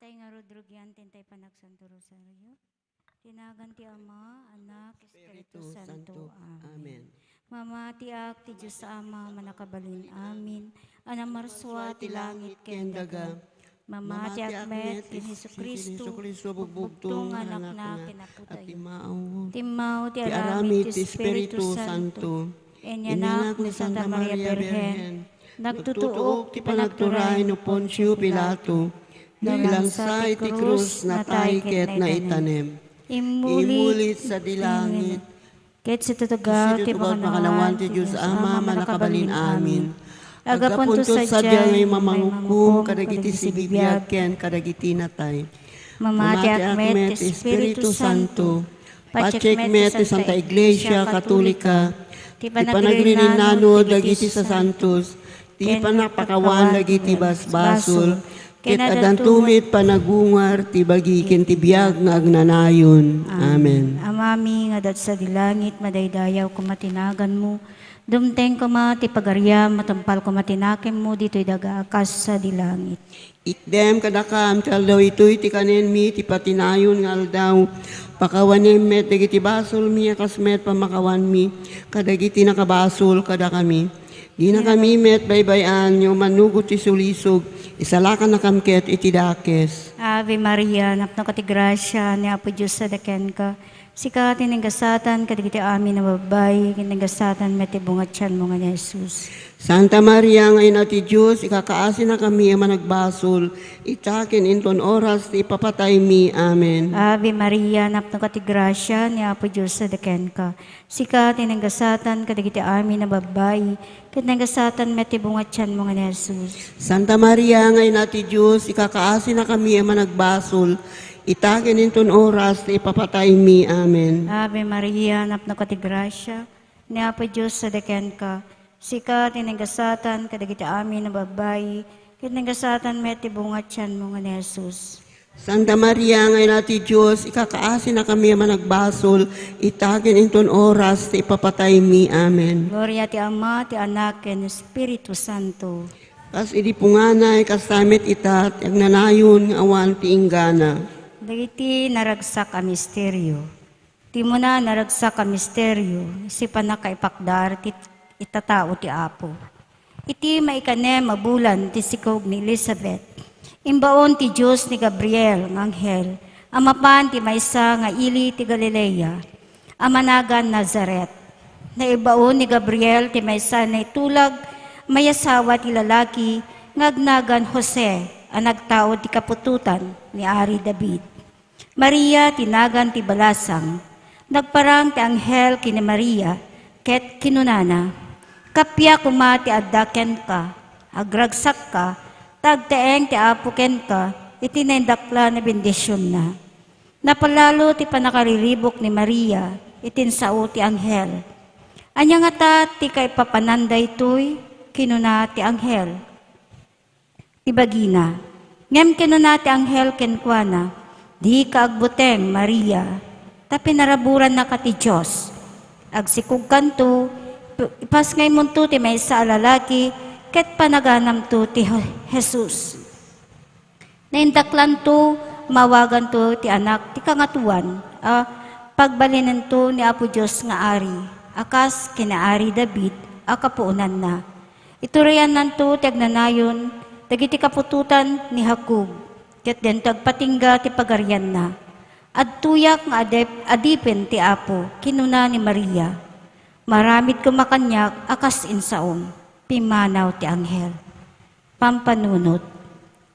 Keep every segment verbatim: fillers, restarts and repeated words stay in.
Tay nga rugrugian, intay panagsanto rosario. Ti nagan ti Ama, Anak, Espiritu Santo. Amen. Mamatiak ti Dios Ama, Mannakabalin-amin, a namarsua ti langit ken daga. Mamatiak met ken Jesu-Cristo, bugbugtong nga Anakna ken Apo tayo. Timmaw ti aramid ti Espiritu Santo. Inyanak ni Santa Maria Birhen. Nagtutuok ti panagturay ni Poncio Pilato. Nailansa iti krus, natay ket naitanem. Immulit sadi langit. Ket situtugaw ti pakanawan ti Dios Ama, Mannakabalin-amin. Aggapunto sadiay nga imamangugkom kadagiti sibibiag ken kadagiti natay. Mamatiak met ti Espiritu Santo. Patiek met ti Santa Iglesia Katolika, ti panagrinnano dagiti sasantos, ti panagpakawan dagiti basbasol, ket addanto met panagungar ti bagi ken ti biag nga agnanayon. Amen. Amami nga adda sadi langit, madaydayaw koma ti naganmo. Dumteng koma ti pagariam, matungpal koma ti nakemmo ditoy daga a kas sadi langit. Itdem kadakam ti aldaw itoy ti kanenmi ti patinayon nga aldaw. Pakawanem met dagiti basolmi a kas met pamakawanmi kadagiti nakabasol kadakami. Dinakami met baybay-an nga umanugot ti sulisog, isalakannakam ket iti dakes. Ave Maria, napnoka ti grasia, ni Apo Dios adda kenka. Sika ti naggasatan kadagiti amin a babbai, ket naggasatan met ti bunga ti tianmo nga ni Jesus. Santa Maria nga Ina ti Dios, ikakaasinakami a managbasol, ita ken inton oras ti ipapataymi. Amen. Ave Maria, napnoka ti grasia, ni Apo Dios adda kenka. Sika ti naggasatan kadagiti amin a babbai, ket naggasatan met ti bunga ti tianmo nga ni Jesus. Santa Maria nga Ina ti Dios, ikakaasinakami a managbasol, ita ken inton oras ti ipapataymi. Amen. Ave Maria, napnoka ti grasia, ni Apo Dios adda kenka. Sika ti naggasatan kadagiti amin a babbai, ket naggasatan met ti bunga ti tianmo nga ni Jesus. Santa Maria nga Ina ti Dios, ikakaasinakami a managbasol, ita ken inton oras ti ipapataymi. Amen. Gloria ti Ama, ti Anak, ken Espiritu Santo. Kas idi punganay, kasta met ita ti agnanayon nga awan ti inggana. Dagiti naragsak a misterio. Ti umuna, naragsak a misterio, isu ti pannakaipakdar ti itatao ti Apo. Iti maikanem a bulan ti sikog ni Elizabeth, imbaon ti Dios ni Gabriel nga anghel a mapan ti maysa nga ili ti Galilea a managan Nazaret. Naibaon ni Gabriel ti maysa a naitulag a mayasawa ti lalaki nga agnagan Jose a nagtaud ti kaputotan ni Ari David. Maria ti nagan ti balasang. Nagparang ti anghel ken ni Maria, ket kinunana, "Kappia koma ti adda kenka, agragsakka, ta agtaeng ti Apo kenka iti naindaklan a bendisionna." Napalalo ti pannakariribuk ni Maria iti insao ti anghel. "Ania ngata ti kaipapanan daytoy?" kinuna ti anghel. Ibagina. Ngem kinuna ti anghel kenkuana, "Dika agbuteng, Maria, ta pinaraburannaka ti Dios. Agsikogkanto, ipasngaymonto ti maysa a lalaki, ket panaganamto ti Je-, Jesus. Naindaklanto, mawaganto ti Anak ti Kangatoan, a pagbalinento ni Apo Dios nga Ari, a kas ken ni Ari David a kapuonanna." Iturayannanto ti agnanayon dagiti kaputotan ni Jacob, ket dento agpatingga ti pagarianna. "Adtoyak nga adep-, adipen ti Apo," kinuna ni Maria. "Maaramid koma kaniak a kas insaom." Pimmanaw ti anghel. Pampanunot.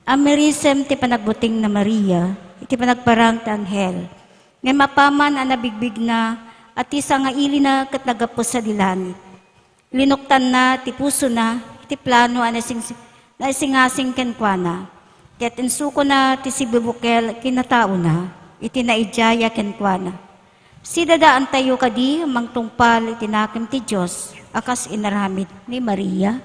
Ammirisem ti panagbuteng ni Maria iti panagparang ti anghel. Ngem apaman a nabigbigna, a ti sangailina ket naggapu sadi langit. Linuktanna ti pusona iti plano a naising-, naisingasing kenkuana, ket insukona ti sibibukel kinataona iti naidiaya kenkuana. Sidadaantayo kadi a mangtungpal iti nakem ti Dios a kas inaramid ni Maria?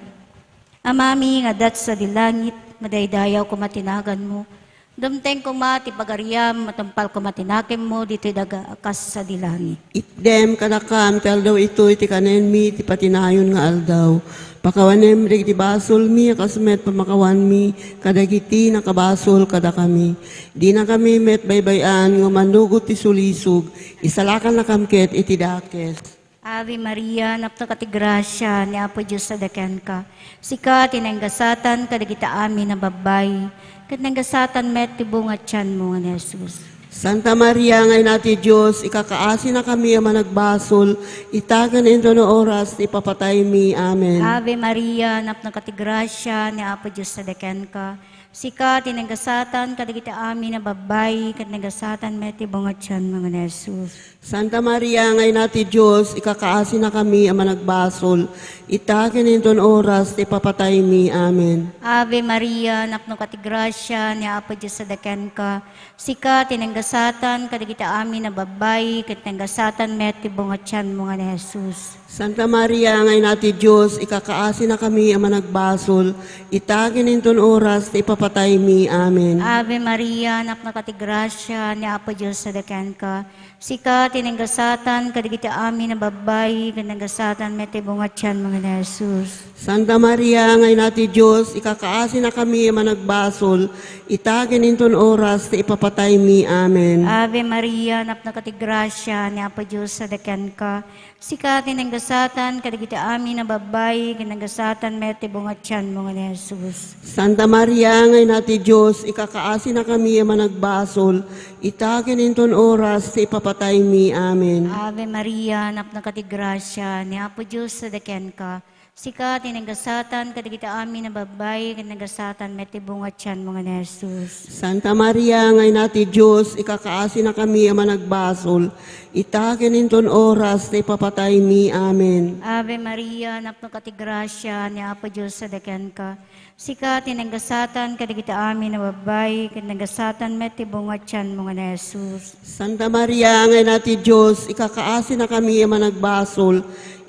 Amami nga adda sadi langit, madaydayaw koma ti naganmo. Dumteng koma ti pagariam, matungpal koma ti nakemmo ditoy daga a kas sadi langit. Itdem kadakam ti aldaw itoy ti kanenmi ti patinayon nga aldaw. Pakawanem dagiti basolmi a kas met pamakawanmi kadagiti nakabasol kadakami. Dinakami met baybay-an nga umanugot ti sulisog, isalakannakam ket iti dakes. Ave Maria, napno ka ti grasia, ni Apo Dios sadi kenka. Sika ti nainggasatan kadagiti amin a babbai, ket nainggasatan met ti bunga tianmo nga ni Jesus. Santa Maria nga Ina ti Dios, ikakaasinakami a managbasol, ita ken inton oras ti ipapataymi. Amen. Ave Maria, napno ka ti grasia, ni Apo Dios sadi kenka. Sika ti nainggasatan kadagiti amin a babbai, ket nainggasatan met ti bunga tianmo nga ni Jesus. Santa Maria nga Ina ti Dios, ikakaasinakami a managbasol, ita ken inton oras ti ipapataymi. Amen. Ave Maria, napno ka ti grasia, ni Apo Dios sadi kenka. Sika ti nainggasatan kadagiti amin a babbai, ket nainggasatan met ti bunga tianmo nga ni Jesus. Santa Maria nga Ina ti Dios, ikakaasinakami a managbasol, ita ken inton oras ti ipapataymi. Amen. Ave Maria, napno ka ti grasia, ni Apo Dios sadi kenka. Sika ti nainggasatan kadagiti amin a babbai, ket nainggasatan met ti bunga tianmo nga ni Jesus. Santa Maria nga Ina ti Dios, ikakaasinakami a managbasol, ita ken inton oras ti ipapataymi. Amen. Ave Maria, napno ka ti grasia, ni Apo Dios sadi kenka. Sika ti nainggasatan kadagiti amin a babbai, ket nainggasatan met ti bunga tianmo nga ni Jesus. Santa Maria nga Ina ti Dios, ikakaasinakami a managbasol, ita ken inton oras ti ipapataymi. Amen. Ave Maria, napno ka ti grasia, ni Apo Dios sadi kenka. Sika ti nainggasatan kadagiti amin a babbai, ket nainggasatan met ti bunga tianmo nga ni Jesus. Santa Maria nga Ina ti Dios, ikakaasinakami a managbasol, ita ken inton oras ti ipapataymi. Amen. Ave Maria, napno ka ti grasia, ni Apo Dios sadi kenka. Sika ti nainggasatan kadagiti amin a babbai, ket nainggasatan met ti bunga tianmo nga ni Jesus. Santa Maria nga Ina ti Dios, ikakaasinakami a managbasol,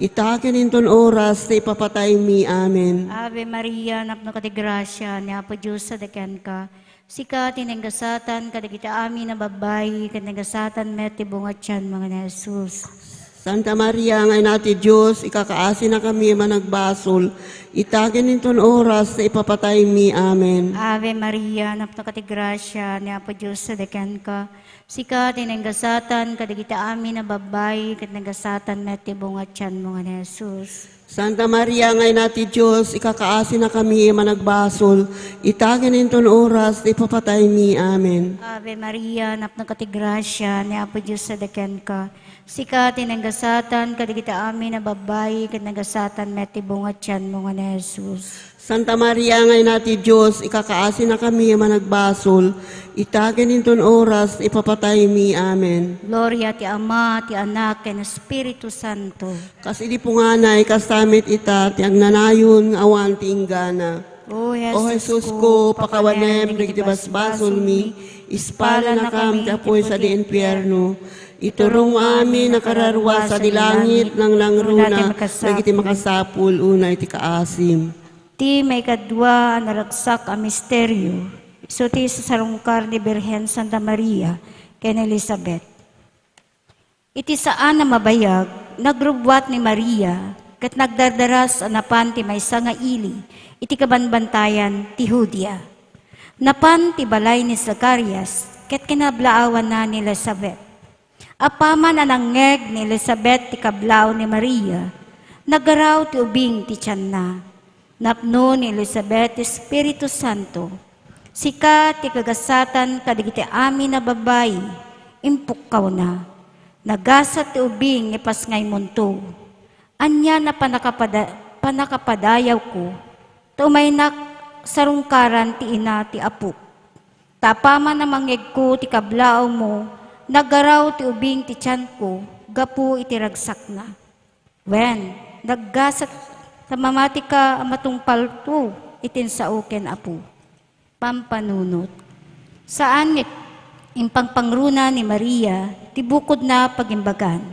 ita ken inton oras ti ipapataymi. Amen. Ave Maria, napno ka ti grasia, ni Apo Dios sadi kenka. Sika ti nainggasatan kadagiti amin a babbai, ket nainggasatan met ti bunga tianmo nga ni Jesus. Santa Maria nga Ina ti Dios, ikakaasinakami a managbasol, ita ken inton oras ti ipapataymi. Amen. Ave Maria, napno ka ti grasia, ni Apo Dios sadi kenka. Sika ti nainggasatan kadagiti amin a babbai, ket nainggasatan met ti bunga tianmo nga ni Jesus. Santa Maria nga Ina ti Dios, ikakaasinakami a managbasol, ita ken inton oras ti ipapataymi. Amen. Ave Maria, napno ka ti grasia, ni Apo Dios sadi kenka. Sika ti nainggasatan kadagiti amin a babbai, ket nainggasatan met ti bunga tianmo nga ni Jesus. Santa Maria nga Ina ti Dios, ikakaasinakami a managbasol, ita ken inton oras ti ipapataymi. Amen. Gloria ti Ama, ti Anak, ken Espiritu Santo. Kas idi punganay, kasta met ita ti agnanayon nga awan ti inggana. O O Jesus Jesusko, ko, pakawanem dagiti basbasolmi, ispalannakam ti apuy sadi infierno. Iturong amin a kararua sadi langit, nangnangruna dagiti makasapul unay ti kaasim. Ti maikadua a naragsak a misterio, isu ti sasarungkar ni Birhen Santa Maria ken Elizabeth. Iti saan a mabayag, nagrubbuat ni Maria ket nagdardaras a napan ti maysa nga ili iti kabanbantayan ti Judea. Napan ti balay ni Zacarias ket kinablaawanna ni Elizabeth. Apaman a nangngeg ni Elizabeth ti kablaaw ni Maria, naggaraw ti ubing ti tianna. Napno ni Elizabeth ti Espiritu Santo. Sika ti kagasatan kadagiti amin a babbai, impukkawna. Nagasat ti ubing ni pasngaymonto. Ania a pannakapada-, pannakapadayawko, ta umaynak sarungkaran ti ina ti apok. Ta apaman a mangngegko ti kablaawmo, naggaraw ti ubing ti tianko gapu iti ragsakna. Wen, naggasat ta mamatika a matungpalto iti insao ken Apo. Pampanunot. Saan nga impangpangruna ni Maria ti bukodna pagimbagan.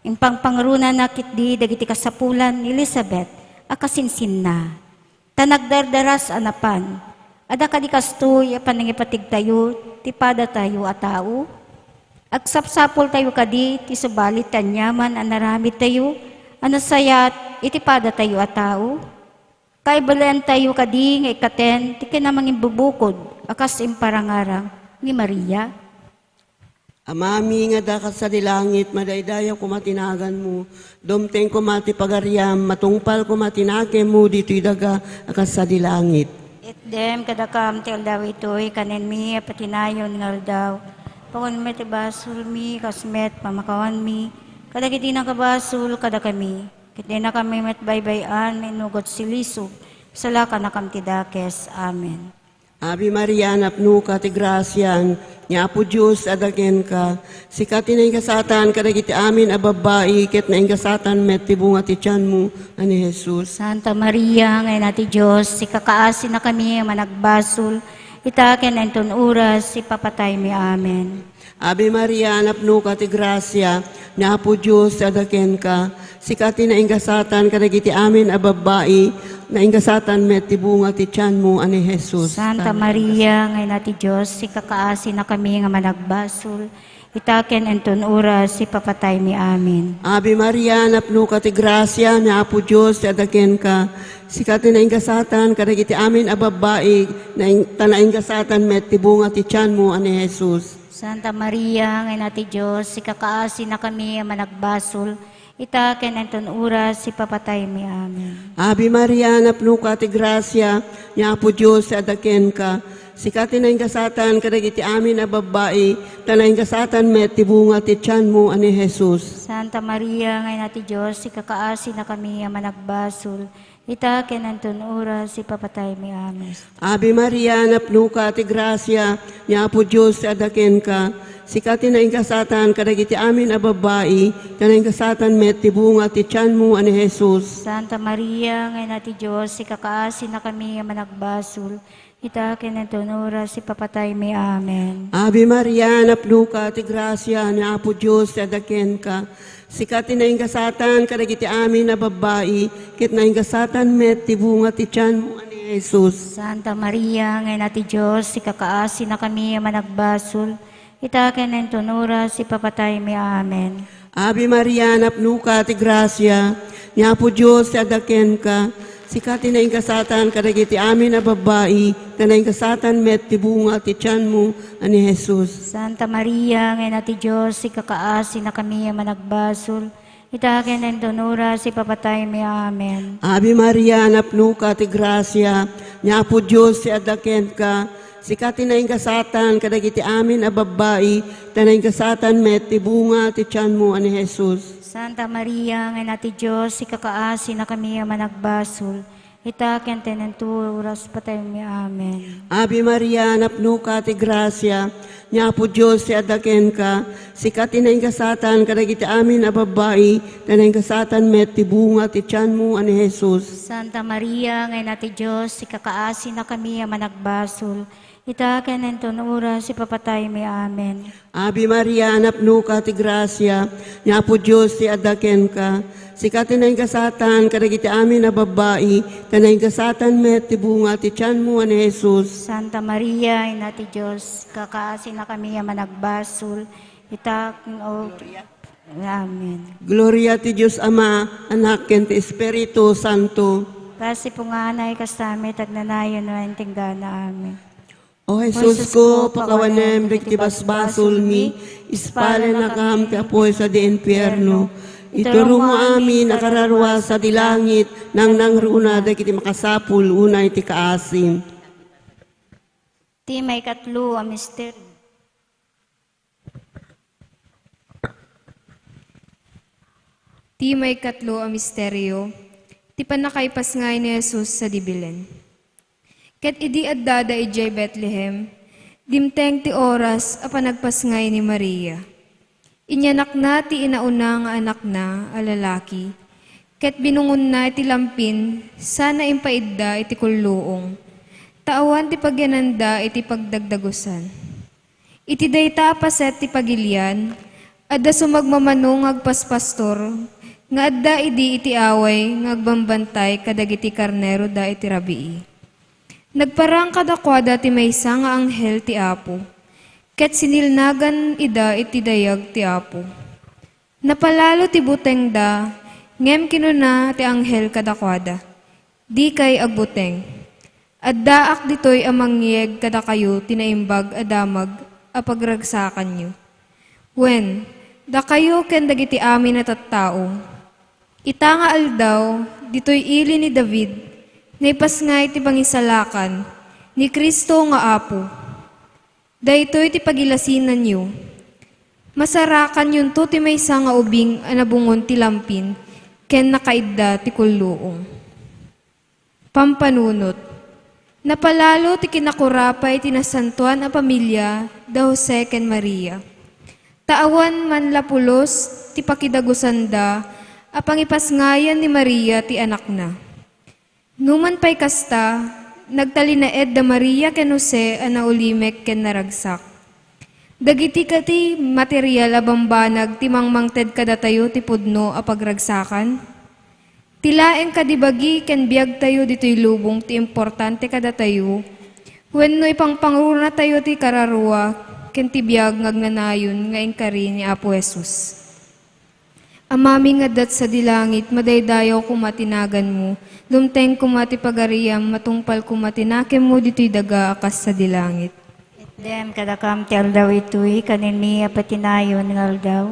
Impangpangrunana ketdi dagiti kasapulan ni Elizabeth a kasinsinna. Ta nagdardaras a napan, Adda kadi kastoy a panangipatigtayo ti padatayo a tao? Agsapsapultayo kadi ti subalit ti aniaman a naramidtayo a nasayaat iti padatayo a tao? Kaibaleentayo kadi nga ikkaten ti kinamangimbubukod a kas imparangarang ni Maria? Amami nga adda kas sadi langit, madaydayaw koma ti naganmo. Dumteng koma ti pagariam, matungpal koma ti nakemmo ditoy daga a kas sadi langit. Itdem kadakam ti aldaw itoy, kanenmi a patinayon nga aldaw. Pawan met ti basolmi, kas met pamakawanmi kadagiti nakabasol kadakami. Ket dinakami met baybay-an nga inugot ti lisog, salakanakam ti dakes. Amen. Ave Maria, napnoka ti grasia, ni Apo Dios adda kenka. Sika ti naingasatan kadagiti amin a babbai, ket naingasatan met ti bunga ti tianmo a ni Jesus. Santa Maria, nga Ina ti Dios, ikakaasinakami a managbasol, ita ken inton oras ti ipapataymi. Amen. Ave Maria, napnoka ti grasia, ni Apo Dios adda kenka. Sika ti naingasatan kadagiti amin a babbai, naingasatan met ti bunga ti tianmo a ni Jesus. Santa Maria, nga Ina ti Dios, ikakaasinakami nga managbasol, ita ken inton oras ti ipapataymi. Amen. Ave Maria, napnoka ti grasia, ni Apo Dios ti adda kenka. Sika ti naingasatan kadagiti amin a babbai, naing-, ta naingasatan met ti bunga ti tianmo a ni Jesus. Santa Maria, nga Ina ti Dios, ikakaasinakami a managbasol, ita ken inton oras ti ipapataymi. Amen. Ave Maria, napnoka ti grasia, ni Apo Dios ti adda kenka. Sika ti naingasatan kadagiti amin a babbai, ta naingasatan met ti bunga ti tianmo a ni Jesus. Santa Maria, nga Ina ti Dios, ikakaasinakami a managbasol, ita ken inton oras ti ipapataymi. Amen. Ave Maria, napnoka ti grasia, ni Apo Dios ti adda kenka. Sika ti naingasatan kadagiti amin a babbai, ta naingasatan met ti bunga ti tianmo a ni Jesus. Santa Maria, nga Ina ti Dios, ikakaasinakami a managbasol, ita ken inton oras ti ipapataymi. Amen. Ave Maria, napnoka ti grasia, ni Apo Dios ti adda kenka. Sika ti naingasatan kadagiti amin a babbai, ket naingasatan met ti bunga ti tianmo a ni Jesus. Santa Maria, nga Ina ti Dios, ikakaasinakami a managbasol, ita ken inton oras ti ipapataymi. Amen. Ave Maria, napnoka ti grasia, ni Apo Dios ti adda kenka. Sika ti naingasatan kadagiti amin a babbai, ta naingasatan met ti bunga ti tianmo a ni Jesus. Santa Maria, nga Ina ti Dios, ikakaasinakami a managbasol, ita ken inton oras ti ipapataymi. Amen. Ave Maria, napnoka ti grasia, ni Apo Dios ti adda kenka. Sika ti naingasatan kadagiti amin a babbai, ta naingasatan met ti bunga ti tianmo a ni Jesus. Santa Maria, nga Ina ti Dios, ikakaasinakami a managbasol, ita ken inton oras ti ipapataymi. Amen. Ave Maria, napnoka ti grasia, ni Apo Dios ti adda kenka. Sika ti naingasatan kadagiti amin a babbai, ta naingasatan met ti bunga ti tianmo a ni Jesus. Santa Maria, nga Ina ti Dios, ikakaasinakami a managbasol, ita ken inton oras ti ipapataymi. Amen. Ave Maria, napnoka ti grasia, ni Apo Dios ti adda kenka. Sika ti naingasatan kadagiti amin a babbai, ta naingasatan met ti bunga ti tianmo a ni Jesus. Santa Maria, Ina ti Dios, ikakaasinakami a managbasol, ita ken, o, Amen. Gloria ti Dios Ama, Anak, ken ti Espiritu Santo. Kas ti punganay, kasta met agnanayon, wen ti inggana. Amen. O Jesus ko, pakawanem dagiti basbasolmi, ispalanakam ti apuy sadi infierno. Ituronmo amin a kararua sadi langit, nangnangruna dagiti makasapul unay ti kaasi. Ti maikatlo a misterio. Ti maikatlo a misterio, ti pannakaipasngay ni Jesus sadi Belen. Ket idi addada idiay Betlehem, dimteng ti oras a panagpasngay ni Maria. Inyanakna ti inauna nga anakna a lalaki, ket binungonna iti lampin sana impaidda iti kulluong, ta awan ti pagyananda iti pagdagdagusan. Iti dayta a paset ti pagilian, adda sumagmamano nga agpaspastor nga adda idi iti away nga agbambantay kadagiti karneroda iti rabii. Nagparang kadakuada ti maysa nga anghel ti Apo, ket sinilnagan ida iti dayag ti Apo. Napalalo ti butengda, ngem kinuna ti anghel kadakuada, "Dikay agbuteng. Addaak ditoy a mangyeg kadakayo ti naimbag a damag a pagragsakanyo. Wen, dakayo ken dagiti amin a tattao. Ita nga aldaw, ditoy ili ni David, naipasngay ti pangisalakan ni Cristo nga Apo. Daytoy ti pagilasinanyo. Masarakanyonto ti maysa nga ubing a nabungon ti lampin ken nakaidda ti kulluong." Pampanunot. Napalalo ti kinakurapay ti nasantoan a pamilia da Jose ken Maria. Ta awan man la pulos ti pakidagusanda a pangipasngayan ni Maria ti anakna. Numan pay kasta, nagtalinaed da Maria ken Jose a naulimek ken naragsak. Dagiti kadi material a bambanag ti mangmangted kadatayo ti pudno a pagragsakan? Ti laeng kadi bagi ken biagtayo ditoy lubong ti importante kadatayo wenno ipangpangrunatayo ti kararua ken ti biag nga agnanayon nga inkari ni Apo Jesus? Amami nga adda sadi langit, madaydayaw koma ti naganmo. Dumteng koma ti pagariam, matungpal koma ti nakemmo ditoy daga a kas sadi langit. Itdem kadakam ti aldaw itoy, kaninmi a patinayon nga aldaw.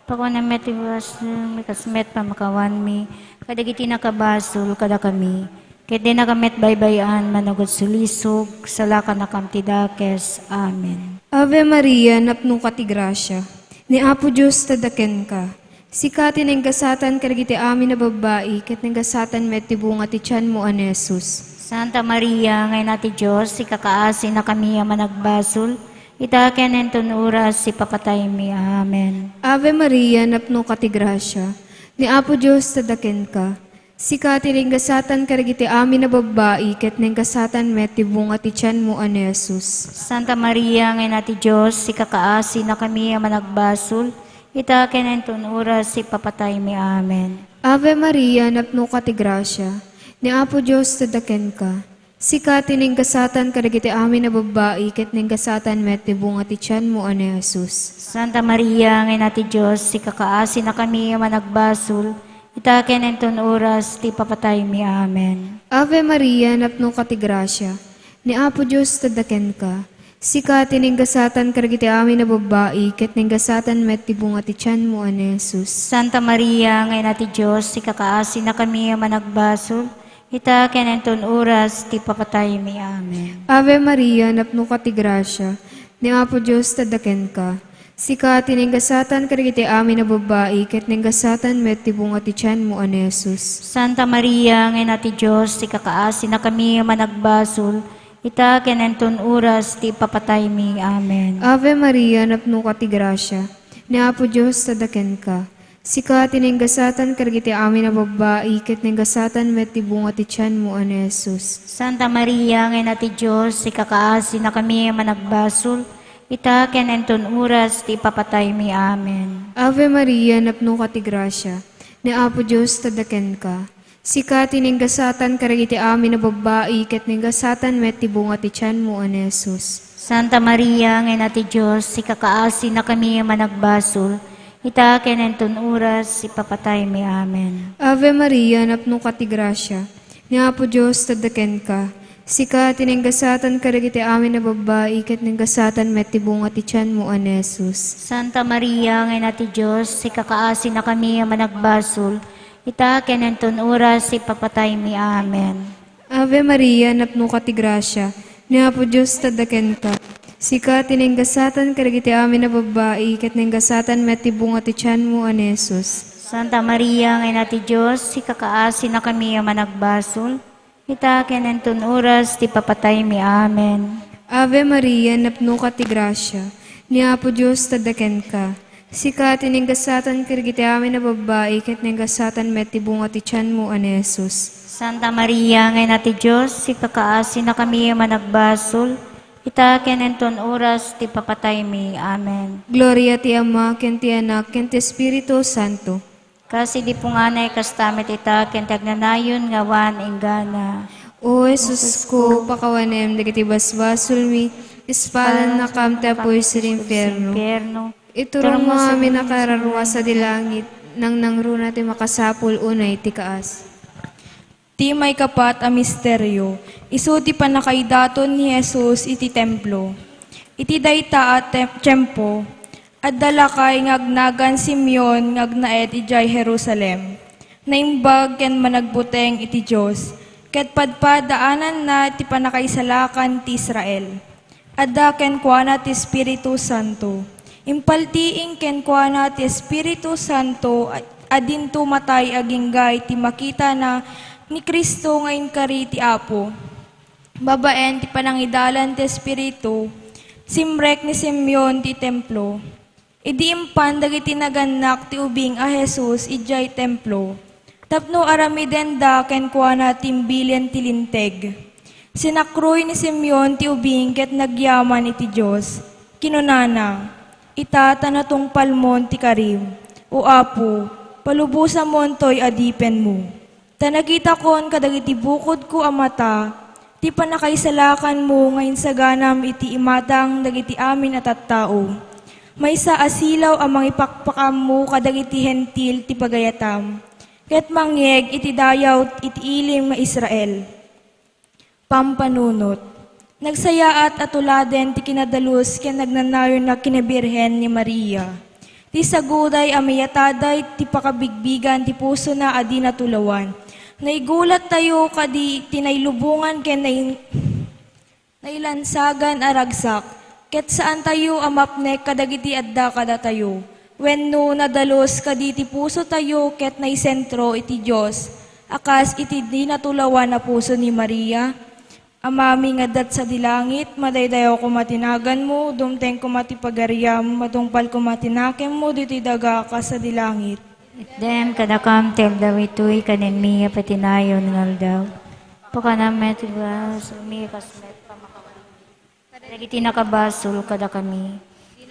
Pakuanam met ti basol, kas met pamakawanmi kadagiti nakabasol kadakami. Ket dinaka met baybay-an managsulisog, salakanakam ti dakes. Amen. Ave Maria, napnoka ti grasia. Ni Apo Dios adda kenka. Sika ti nainggasatan kadagiti amin a babbai, ket nainggasatan met ti bunga ti tianmo a ni Jesus. Santa Maria, nga Ina ti Dios, ikakaasinakami a managbasol, ita ken inton oras ti ipapataymi. Amen. Ave Maria, napnoka ti grasia. Ni Apo Dios adda kenka. Sika ti nainggasatan kadagiti amin a babbai, ket nainggasatan met ti bunga ti tianmo a ni Jesus. Santa Maria, nga Ina ti Dios, ikakaasinakami a managbasol, ita ken inton oras ti ipapataymi. Amen. Ave Maria, napnoka ti grasia. Ni Apo Dios adda kenka. Sika ti nainggasatan kadagiti amin a babbai, ket nainggasatan met ti bunga ti tianmo a ni Jesus. Santa Maria, nga Ina ti Dios, ikakaasinakami a managbasol, ita ken inton oras ti ipapataymi. Amen. Ave Maria, napnoka ti grasia. Ni Apo Dios adda kenka. Sika ti nainggasatan kadagiti amin a babbai, ket nainggasatan met ti bunga ti tianmo a ni Jesus. Santa Maria, nga Ina ti Dios, ikakaasinakami a managbasol, ita ken inton oras ti ipapataymi. Amen. Ave Maria, napnoka ti grasia. Ni Apo Dios adda kenka. Sika ti nainggasatan kadagiti amin a babbai, ket nainggasatan met ti bunga ti tianmo a ni Jesus. Santa Maria, nga Ina ti Dios, ikakaasinakami a managbasol, ita ken inton oras ti ipapataymi. Amen. Ave Maria, napnoka ti grasia. Ni Apo Dios adda kenka. Sika ti nainggasatan kadagiti amin a babbai, ket nainggasatan met ti bunga ti tianmo a ni Jesus. Santa Maria, nga Ina ti Dios, ikakaasinakami a managbasol, ita ken inton oras ti ipapataymi. Amen. Ave Maria, napnoka ti grasia. Ni Apo Dios adda kenka. Sika ti nainggasatan kadagiti amin a babbai, ket nainggasatan met ti bunga ti tianmo a ni Jesus. Santa Maria, nga Ina ti Dios, ikakaasinakami a managbasol, ita ken inton oras ti ipapataymi. Amen. Ave Maria, napnoka ti grasia. Ni Apo Dios adda kenka. Sika ti nainggasatan kadagiti amin a babbai, ket nainggasatan met ti bunga ti tianmo a ni Jesus. Santa Maria, nga Ina ti Dios, ikakaasinakami a managbasol, ita ken inton oras ti ipapataymi. Amen. Ave Maria, napnoka ti grasia. Ni Apo Dios adda kenka. Sika ti nainggasatan kadagiti amin a babbai, ket nainggasatan met ti bunga ti tianmo a ni Jesus. Santa Maria, nga Ina ti Dios, ikakaasinakami a managbasol, ita ken inton oras ti ipapataymi. Amen. Ave Maria, napnoka ti grasia. Ni Apo Dios adda kenka. Sika ti nainggasatan kadagiti amin a babbai, ket nainggasatan met ti bunga ti tianmo a ni Jesus. Santa Maria, nga Ina ti Dios, ikakaasinakami a managbasol, ita ken inton oras ti ipapataymi. Amen. Gloria ti Ama, ken ti Anak, ken ti Espiritu Santo. Kas idi punganay, kasta met ita ken ti agnanayon nga awan inggana. O Jesusko, pakawanem dagiti basbasolmi, ispalannakam ti apuy sadi infierno. Iturongmo amin a kararua sadi langit, nangnangruna ti makasapul unay ti kaas. Ti maikapat a misterio, isu ti pannakaidaton ni Jesus iti templo. Iti dayta a tem-, tiempo, adda lakay nga agnagan Simeon nga agnaed idiay Jerusalem. Naimbag ken managbuteng iti Dios, ket padpadaananna ti pannakaisalakan ti Israel. Adda kenkuana ti Espiritu Santo. Impaltiing kenkuana ti Espiritu Santo a, a dinto matay agingga iti makitana ni Cristo nga inkari ti Apo. Babaen ti panangidalan ti Espiritu, simrek ni Simeon ti templo. Idi impan dagiti nagannak ti ubing a Jesus idiay templo, tapno aramidenda kenkuana ti imbilin ti Linteg. Sinakruy ni Simeon ti ubing ket nagyaman iti Dios. Kinunana, "Ita ta natungpalmon ti karim, O Apo, palubosamon toy adipenmo. Ta nakitakon kadagiti bukodko a mata ti pannakaisalakanmo nga insaganam iti imatang dagiti amin a tattao. Maysa a silaw a mangipakpakammo kadagiti Hentil ti pagayatam, ket mangyeg iti dayaw iti ilim nga Israel." Pampanunot. Nagsayaat a tuladen ti kinadalus ken nagnanayon a kinabirhen ni Maria. Ti saguday a mayataday ti pakabigbigan ti pusona a di natulawan. Naigulattayo kadi ti nailubongan ken nai-, nailansagan a ragsak, ket saantayo a mapnek kadagiti adda kadatayo, wenno nadalus kadi ti pusotayo ket naisentro iti Dios, a kas iti di natulawan a puso ni Maria? Amami nga adda sadi langit, madaydayaw koma ti naganmo, dumteng koma ti pagariam, matungpal koma ti nakemmo ditoy daga a kas sadi langit. Itdem kadakam ti aldaw itoy, kanenmi a patinayon nga aldaw. Pakanam met ti basol mi, kas met pamakawan dagiti nakabasol kadakami.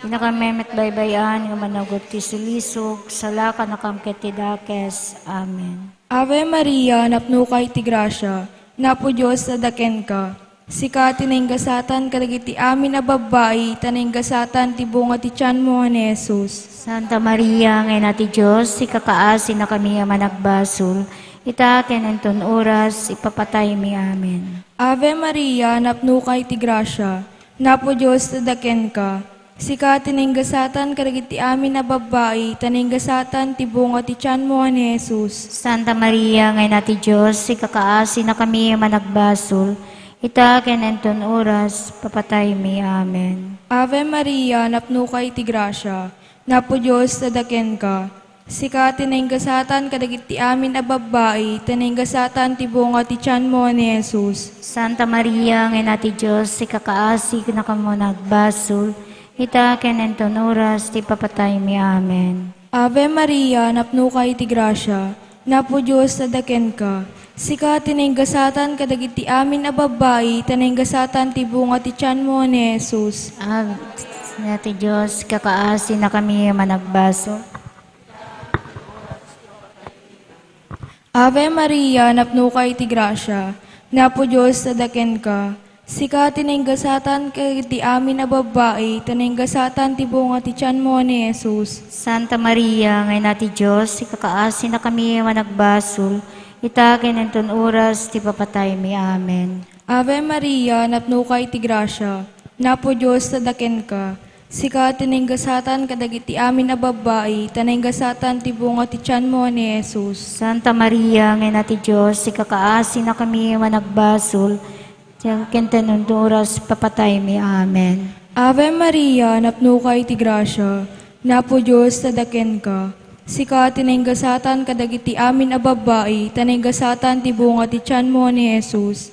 Dinakami met baybay-an nga managot ti sulisog, salakannakam ket ti dakes. Amen. Ave Maria, napnoka iti grasia, Apo Dios adda kenka. Sika ti nainggasatan kadagiti amin a babbai, ta nainggasatan ti bunga ti tianmo a ni Jesus. Santa Maria, nga Ina ti Dios, ikakaasinakami a managbasol, ita ken inton oras ipapataymi. Amen. Ave Maria, napnoka iti grasia, Apo Dios adda kenka. Sika ti nainggasatan kadagiti amin a babbai, ta nainggasatan ti bunga ti tianmo a ni Jesus. Santa Maria, nga Ina ti Dios, ikakaasinakami a managbasol, ita ken inton oras papataymi. Amen. Ave Maria, napnoka iti grasia, Apo Dios adda kenka. Sika ti nainggasatan kadagiti amin a babbai, ta nainggasatan ti bunga ti tianmo a ni Jesus. Santa Maria, nga Ina ti Dios, ikakaasinakami a managbasol, ita ken inton oras ti papataymi. Amen. Ave Maria, napnoka iti grasia, Apo Dios adda kenka. Sika ti nainggasatan kadagiti amin a babbai, ta nainggasatan ti bunga ti tianmo a ni Jesus. Ave, Ina ti Dios, ikakaasinakami a managbasol. Ave Maria, napnoka iti grasia, Apo Dios adda kenka. Sika ti nainggasatan kadagiti amin a babbai, ta nainggasatan ti bunga ti tianmo a ni Jesus. Santa Maria, nga Ina ti Dios, ikakaasinakami a managbasol, ita ken inton oras ti papataymi. Amen. Ave Maria, napnoka iti grasia, Apo Dios adda kenka. Sika ti nainggasatan kadagiti amin a babbai, ta nainggasatan ti bunga ti tianmo a ni Jesus. Santa Maria, nga Ina ti Dios, ikakaasinakami a managbasol, ita ken inton oras papataymi. Amen. Ave Maria, napnoka iti grasia, Apo Dios adda kenka. Sika ti nainggasatan kadagiti amin a babbai, ta nainggasatan ti bunga ti tianmo a ni Jesus.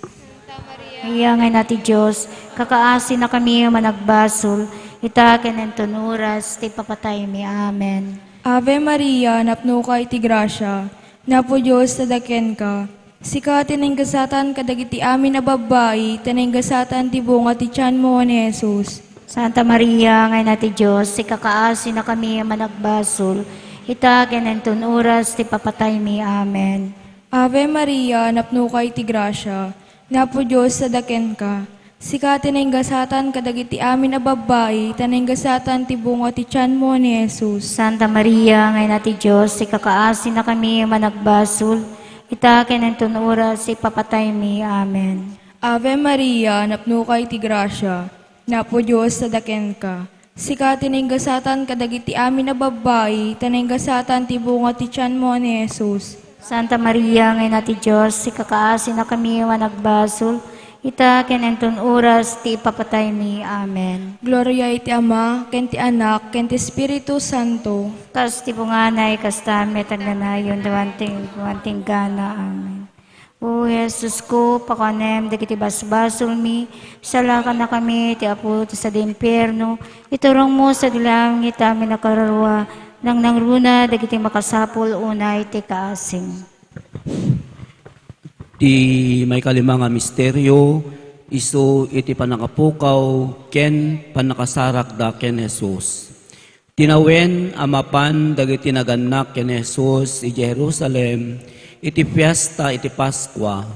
Maria, nga Ina ti Dios, ikakaasinakami a managbasol, ita ken inton oras ti papataymi. Amen. Ave Maria, napnoka iti grasia, Apo Dios adda kenka. Sika ti nainggasatan kadagiti amin a babbai, ta nainggasatan ti bunga ti tianmo a ni Jesus. Santa Maria, nga Ina ti Dios, ikakaasinakami a managbasol, ita ken inton oras ti papataymi. Amen. Ave Maria, napnoka iti grasia, Apo Dios, adda kenka. Sika ti nainggasatan kadagiti amin a babbai, ta nainggasatan ti bunga ti tianmo ni Jesus. Santa Maria, nga Ina ti Dios, ikakaasinakami a managbasol, ita ken inton oras ti ipapataymi. Amen. Ave Maria, napnoka iti grasia, Apo Dios, adda kenka. Sika ti nainggasatan kadagiti amin a babbai, ta nainggasatan ti bunga ti tianmo ni Jesus. Santa Maria, nga Ina ti Dios, ikakaasinakami a managbasol, ita ken inton oras ti ipapataymi. Amen. Gloria iti Ama, ken ti Anak, ken ti Espiritu Santo. Kas ti bungana, kasta met agnanayon, dumanting, dumanting gana. Amen. O Jesusko, pakuanem dagiti basbasolmi, salakannakami ti Apo ti sadi impierno, iturongmo sadi langit amin a kararua, nangnangruna dagiti makasapul unay ti kaasim. Ti maikalima nga misterio, isu iti pannakapukaw ken pannakasarakda ken Jesus. Tinawen a mapan dagiti nagannak ken Jesus idiay Jerusalem iti fiesta iti Paskua.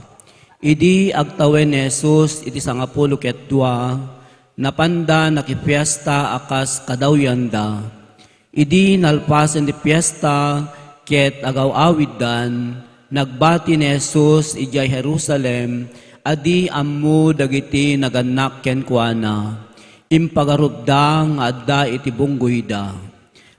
Idi agtawen ni Jesus iti sangapulo ket dua, napanda nakifiesta a kas kadawyanda. Idi nalpasen ti fiesta ket agaw-awiddan, nagbati ni Jesus idiay Jerusalem a di ammo dagiti nagannak kenkuana. Impagarupda nga adda iti bunggoyda.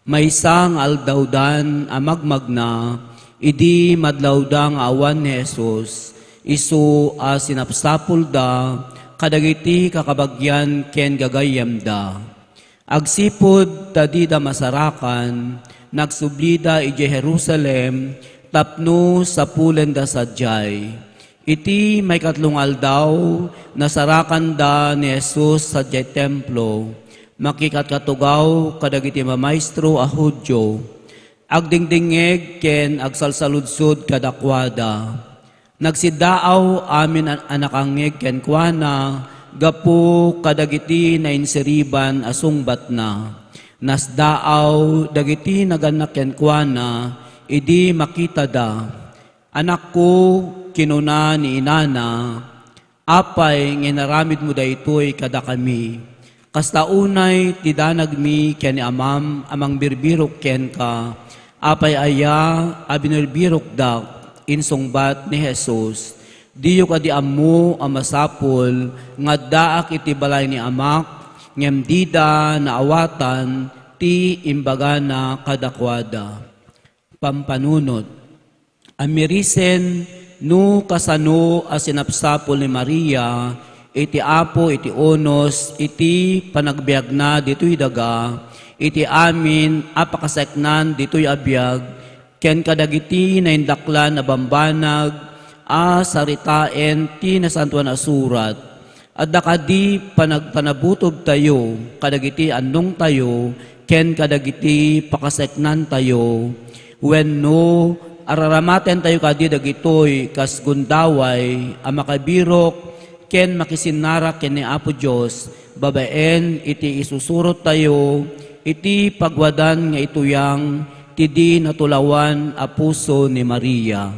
Maysa nga aldawdan a magmagna, idi madlawda nga awan ni Jesus, isu a sinapsapulda kadagiti kakabagian ken gagayyemda. Agsipud ta dida masarakan, nagsublida idiay Jerusalem tapno sapulenda sadiay. Iti maikatlo nga aldaw, nasarakanda ni Jesus sadiay Templo, makikatkatugaw kadagiti mamaestro a Judio. Agdingdingngeg ken agsalsaludsod kadakuada. Nagsiddaaw amin a, a nakangngeg kenkuana gapu kadagiti nainsiriban a sungbatna. Nasdaaw dagiti nagannak kenkuana idi makitada. "Anakko," kinuna ni inana, "apay nga inaramidmo daytoy kadakami? Kasta unay ti danagmi ken ni amam a mangbirbirok kenka. Apay aya a binirbirokdak?" insungbat ni Jesus. "Diyo kadi ammo a masapul nga addaak iti balay ni Amak, ngem dida naawatan ti imbagana kadakuada?" Pampanunot. Amirisen no kasano a sinapsapul ni Maria iti Apo iti unos iti panagbiagna ditoy daga, iti amin a pakasaeknan ditoy a biag, ken kadagiti naindaklan a bambanag a saritaen ti Nasantoan a Surat. Adda kadi panagpanabutobtayo kadagiti annongtayo ken kadagiti pakasaeknantayo? Wenno, araramatentayo kadi dagitoy kas gundaway a makabirok ken makisinnarak ken ni Apo Dios babaen iti isusurottayo iti pagwadan nga ituyang ti di natulawan a puso ni Maria?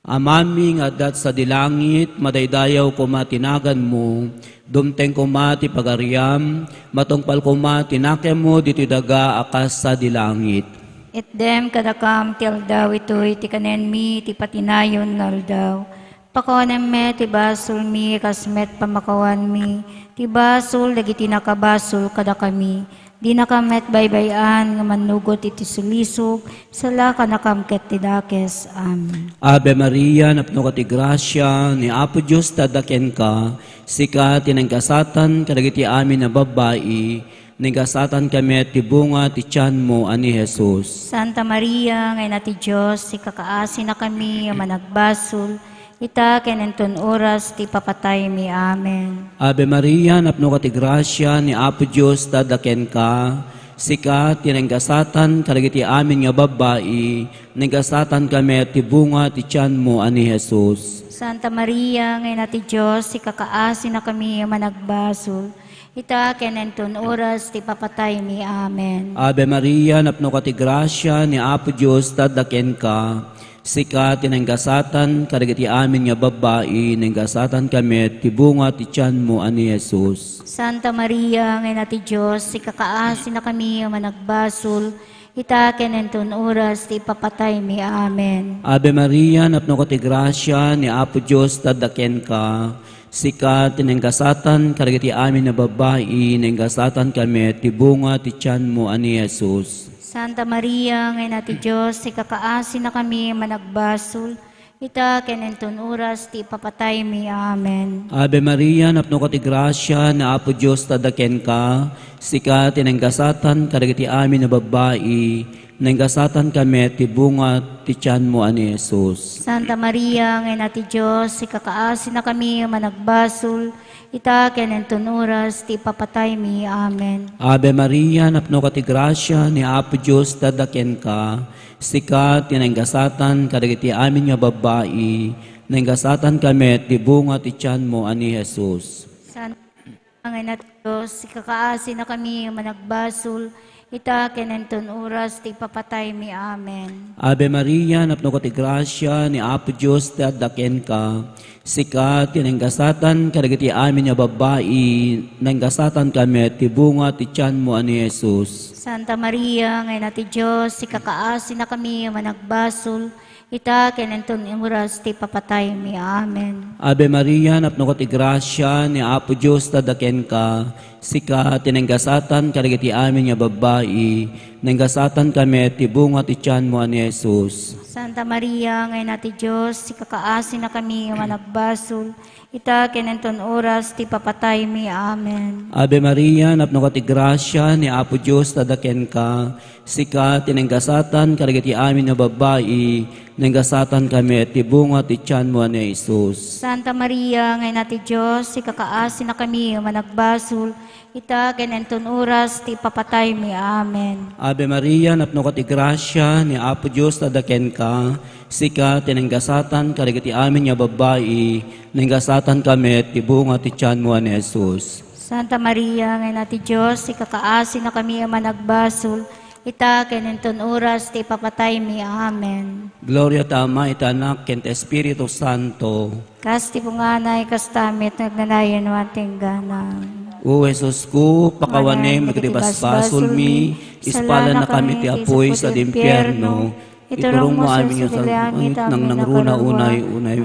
Amami nga adda sadi langit, madaydayaw koma ti naganmo, dumteng koma ti pagariam, matungpal koma ti nakemmo ditoy daga a kas sadi langit. Itdem kadakam ti aldaw itoy ti kanenmi ti patinayon nga aldaw. Pakuanem met ti basolmi kas met pamakawanmi ti basol dagiti nakabasol kadakami. Dinakam met baybay-an nga mannugot iti sulisog, salakannakam ket ti dakes. Amen. Ave Maria, napnoka ti grasia, ni Apo Dios ti adda kenka, sika ti naingasatan kadagiti amin a babbai, naingasatanka met ti bunga ti tianmo a ni Jesus. Santa Maria, nga Ina ti Dios, ikakaasinakami a managbasol, ita ken inton oras ti ipapataymi. Amen. Ave Maria, napnoka ti grasia, ni Apo Dios ti adda kenka. Sika ti naingasatan kadagiti amin nga babbai, naingasatanka met ti bunga ti tianmo a ni Jesus. Santa Maria, nga Ina ti Dios, ikakaasinakami a managbasol, ita ken inton oras ti ipapataymi. Amen. Ave Maria, napnoka ti grasia, ni Apo Dios ti adda kenka. Sika ti nanggasatan kadagiti amin nga babbai, nanggasatanka met ti bunga ti tianmo a ni Jesus. Santa Maria, nga Ina ti Dios, ikakaasinakami a managbasol, ita ken inton oras ti ipapataymi. Amen. Ave Maria, napnoka ti grasia, ni Apo Dios adda kenka. Sika ti nanggasatan kadagiti amin a babbai, nanggasatanka met ti bunga ti tianmo a ni Jesus. Santa Maria, nga Ina ti Dios, ikakaasinakami a managbasol, ita ken inton oras ti ipapataymi. Amen. Ave Maria, napnoka ti grasia, ni Apo Dios adda kenka. Sika ti nanggasatan kadagiti amin a babbai, nanggasatanka met ti bunga ti tianmo a ni Jesus. Santa Maria, nga Ina ti Dios, ikakaasinakami a managbasol, ita ken inton oras ti ipapataymi. Amen. Ave Maria, napnoka ti grasia, ni Apo Dios adda kenka. Sika ti nanggasatan kadagiti amin nga babbai, nanggasatanka met ti bunga ti tianmo a ni Jesus. Santa Maria, nga Ina ti Dios, ikakaasinakami a managbasol, ita ken inton oras ti ipapataymi. Amen. Ave Maria, napnoka ti grasia, ni Apo Dios ti adda kenka. Sika ti nanggasatan kadagiti amin nga babbai, nanggasatanka met ti bunga ti tianmo a ni Jesus. Santa Maria, nga Ina ti Dios, ikakaasinakami a managbasol, ita ken inton oras ti ipapataymi. Amen. Ave Maria, napnoka ti grasia, ni Apo Dios adda kenka. Sika ti nanggasatan kadagiti amin nga babbai, nanggasatanka met ti bunga ti tianmo a ni Jesus. Santa Maria, nga Ina ti Dios, ikakaasinakami a managbasol, ita ken inton oras ti ipapataymi. Amen. Ave Maria, napnoka ti grasia, ni Apo Dios adda kenka. Sika ti nanggasatan kadagiti amin nga babbai, nanggasatanka met ti bunga ti tianmo a ni Jesus. Santa Maria, nga Ina ti Dios, ikakaasinakami a managbasol, ita ken inton oras ti ipapataymi. Amen. Ave Maria, napnoka ti grasia, ni Apo Dios adda kenka. Sika ti nanggasatan kadagiti amin nga babbai, nanggasatanka met ti bunga ti tianmo a ni Jesus. Santa Maria, nga Ina ti Dios, ikakaasinakami a managbasol, ita ken inton oras ti ipapataymi. Amen. Gloria ti Ama, iti Anak, ken ti Espiritu Santo. Kas ti punganay, kasta met no agnanayon no agnanayon. O Jesusko, pakawanem dagiti basbasolmi, ispalannakami iti apuy sadi impierno, iturongmo amin nga salbahek, nangnangruna unay, unay,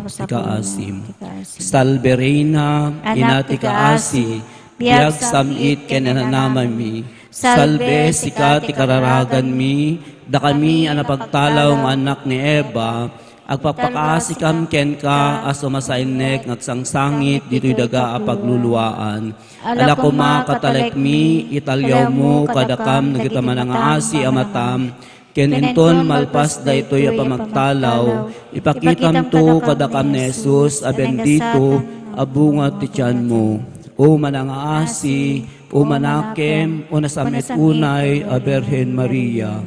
ti kaasim. Salve Reina, Ina ti kaasi, biag, sam-it, ken nanamami. Salve, sika ti kararaganmi, dakami a napagtalaw nga annak ni Eva, agpakpakaasikam kenka a sumasainnek nga agsangsangit ditoy daga a pagluluaan. Ala koma, katalekmi, italiawmo kadakam dagiti manangaasi a matam, ken inton malpas daytoy a pamagtalaw, ipakitamto kadakam ni Jesus a bendito a bunga ti tianmo. O manangaasi, o manakem, o nasamet unay a Birhen Maria.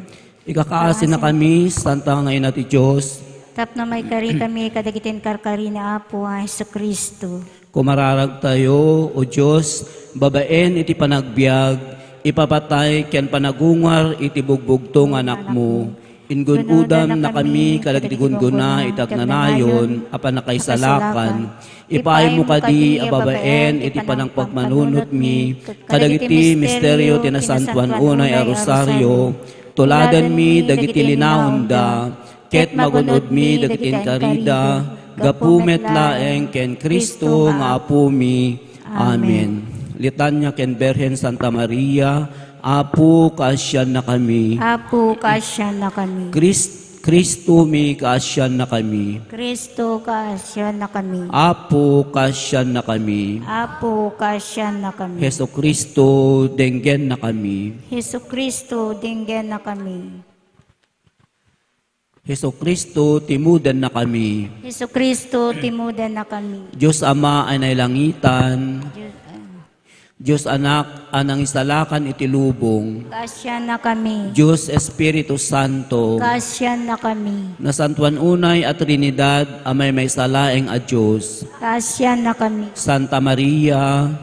Ikakaasinakami, Santa nga Ina ti Dios. Tapno maikarikami kadagiti inkarkari ni Apo a Jesu-Cristo. Kumararagtayo, O Dios, babaen iti panagbiag, ipapatay ken panagungar iti bugbugto nga Anakmo. Ingun-udamnakami kadagiti gunggona iti agnanayon a pannakaisalakan. Ipaaymo kadi a babaen iti panangpagmanunotmi kadagiti misterio ti Nasantoan unay a Rosario, tuladanmi dagiti linaonda, ket magun-odmi dagiti inkarida, gapu met laeng ken Cristo nga Apomi. Amen. Litania ken Birhen Santa Maria, Apo, kaasiannakami. Apo, kaasiannakami. Kris-, Kristomi, kaasiannakami. Kristo, kaasiannakami. Apo, kaasiannakami. Apo, kaasiannakami. Jesu-Cristo, denggennakami. Jesu-Cristo, denggennakami. Jesu-Cristo, timudennakami. Jesu-Cristo, timudennakami. Dios Ama a nailangitan. Dios, ah. Dios Anak a nangisalakan iti lubong. Kaasiannakami. Dios Espiritu Santo. Kaasiannakami. Nasantoan unay a Trinidad a maymaysa laeng a Dios. Kaasiannakami. Santa Maria.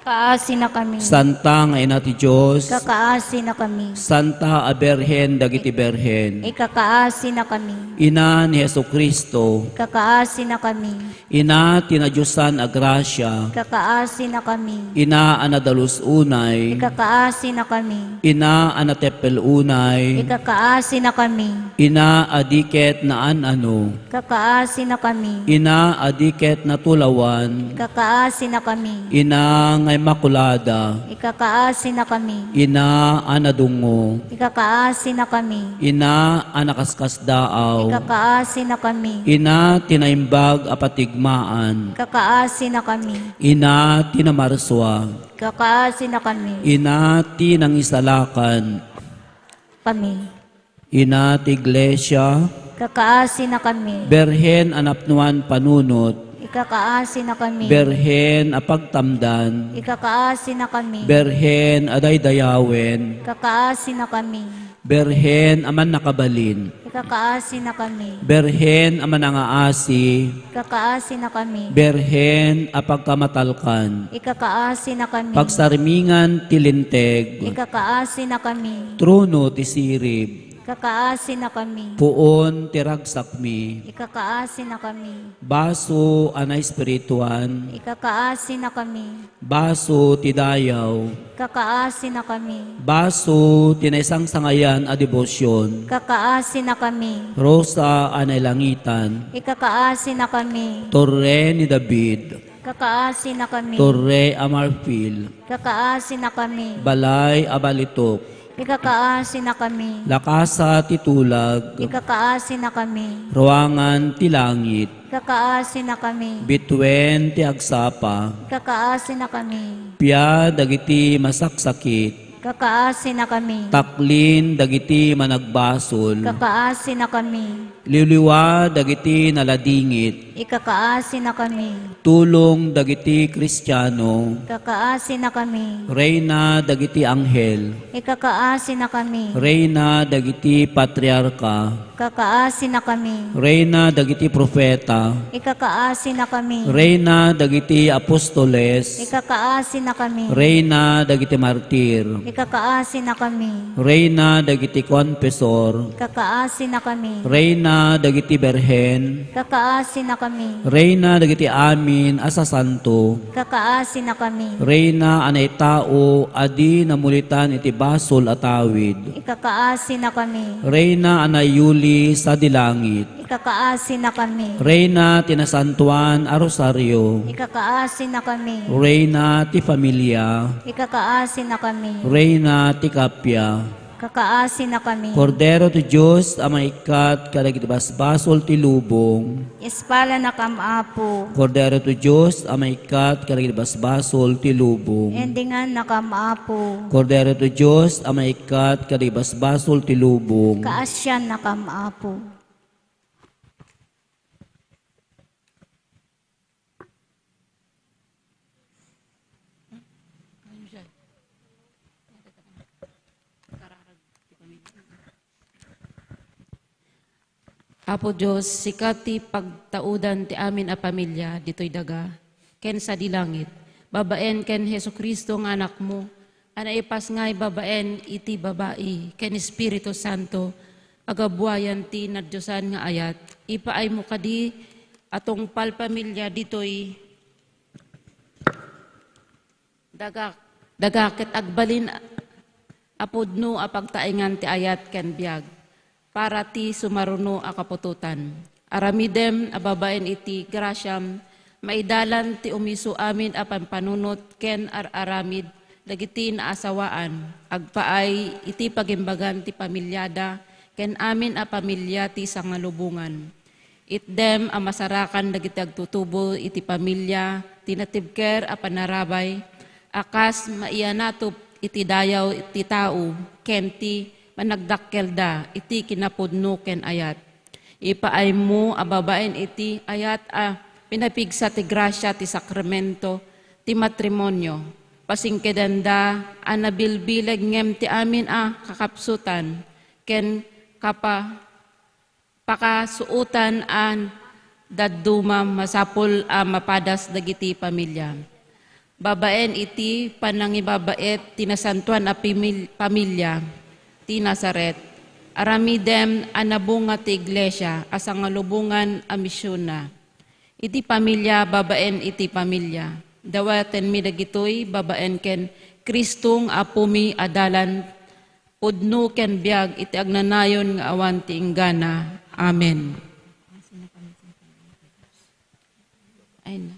Kaasinakami. Santa nga Ina ti Dios. Kaasinakami. Santa a Birhen dagiti birhen. Ikakaasinakami. Ina ni Jesucristo. Ikakaasinakami. Ina ti nadiosan a grasia. Ikakaasinakami. Ina a nadalus unay. Ikakaasinakami. Ina a nateppel unay. Ikakaasinakami. Ina a di ket naan-ano. Ikakaasinakami. Ina a di ket natulawan. Ikakaasinakami. Ina nga Immakulada. Ikakaasinakami. Ina a nadungngo. Ikakaasinakami. Ina a nakaskasdaaw. Ikakaasinakami. Ina ti naimbag a patigmaan. Ikakaasinakami. Ina ti namarsua. Ikakaasinakami. Ina ti nangisalakan. Kami. Ina ti Iglesia. Ikakaasinakami. Birhen a napnuan panunot. Ikakaasinakami. Birhen a pagtamdan. Ikakaasinakami. Birhen a daydayawen. Ikakaasinakami. Birhen a mannakabalin. Ikakaasinakami. Birhen a manangaasi. Ikakaasinakami. Birhen a pagkamatalkan. Ikakaasinakami. Pagsarmingan ti linteg. Ikakaasinakami. Trono ti sirib. Ikakaasinakami. Puon ti ragsakmi. Ikakaasinakami. Baso a naespirituan. Ikakaasinakami. Baso ti dayaw. Ikakaasinakami. Baso ti naisangsangayan a debosion. Ikakaasinakami. Rosa a nailangitan. Ikakaasinakami. Torre ni David. Ikakaasinakami. Torre a marfil. Ikakaasinakami. Balay a balitok. Ikakaasinakami. Lakasa ti tulag. Ikakaasinakami. Ruangan ti langit. Ikakaasinakami. Bituen ti agsapa. Ikakaasinakami. Pia dagiti masaksakit. Ikakaasinakami. Taklin dagiti managbasol. Ikakaasinakami. Liwliwa dagiti naladingit. Ikakaasinakami. Tulong dagiti Kristiano. Ikakaasinakami. Reyna dagiti anghel. Ikakaasinakami. Reyna dagiti patriarka. Ikakaasinakami. Reyna dagiti profeta. Ikakaasinakami. Reyna dagiti apostoles. Ikakaasinakami. Reyna dagiti martir. Ikakaasinakami. Reyna dagiti konfesor. Ikakaasinakami. Reyna dagiti berhen. Ikakaasinakami. Reyna dagiti amin a sasanto. Ikakaasinakami. Reyna a naitao a di namulitan iti basol a tawid. Ikakaasinakami. Reyna a nayuli sadi langit. Ikakaasinakami. Reyna ti nasantuan a rosario. Ikakaasinakami. Reyna ti familia. Ikakaasinakami. Reyna ti kappia. Ikakaasinakami. Kordero ti Dios a maikkat kadagiti basbasol ti lubong. Ispalanakam, Apo. Kordero ti Dios a maikkat kadagiti basbasol ti lubong. Endingannakam, Apo. Kordero ti Dios a maikkat kadagiti basbasol ti lubong. Kaasiannakam, Apo. Apo Dios, sika ti pagtaudan ti amin a pamilia ditoy daga ken sadi langit, babaen ken Jesu-Cristo nga Anakmo, a naipasngay babaen iti babai ken Espiritu Santo, a gabuayan ti nadiosan nga ayat. Ipaaymo kadi a tungpal pamilia ditoy daga, daga ket agbalin a pudno a pagtaengan ti ayat ken biag para ti sumaruno a kaputotan. Aramidem a babaen iti grasiam, maidalan ti umiso amin a pampanunot ken ar-aramid dagiti naasawaan, agpaay iti pagimbagan ti pamiliada ken amin a pamilia ti sangalubongan. Itdem a masarakan dagiti agtutubo iti pamilya ti natibker a panarabay a kas maianatop iti dayaw ti tao ken ti managdakkelda iti kinapudno ken ayat. Ipaaymo a babaen iti ayat a pinapigsa ti grasia ti sakramento ti matrimonio, pasingkedenda a nabilbileg ngem ti amin a kakabsutan ken kapa-, pakasuotan a dadduma masapul a mapadas dagiti pamilya. Babaen iti panangibabaet ti nasantoan a pimil-, pamilya ti Nazaret, aramidem a nabunga ti iglesia a sangalubongan a misionna. Iti pamilya babaen iti pamilya. Dawatenmi dagitoy babaen ken Kristo nga Apomi a dalan pudno ken biag iti agnanayon nga awan ti inggana. Amen. Ay na.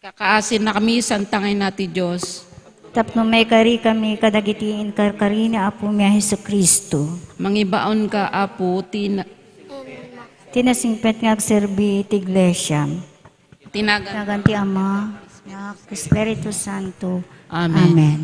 Kakaasinnakami, santa nga Ina ti Dios. Tapno maikarikami kadagiti inkarkari ni Apomi a Jesu-Cristo. Mangibaonka, Apo, ti na- Ti nasingpet nga agserbi iti iglesia. Tinagan. Tinagan ti Ama, Anak, Espiritu Santo. Amen. Amen.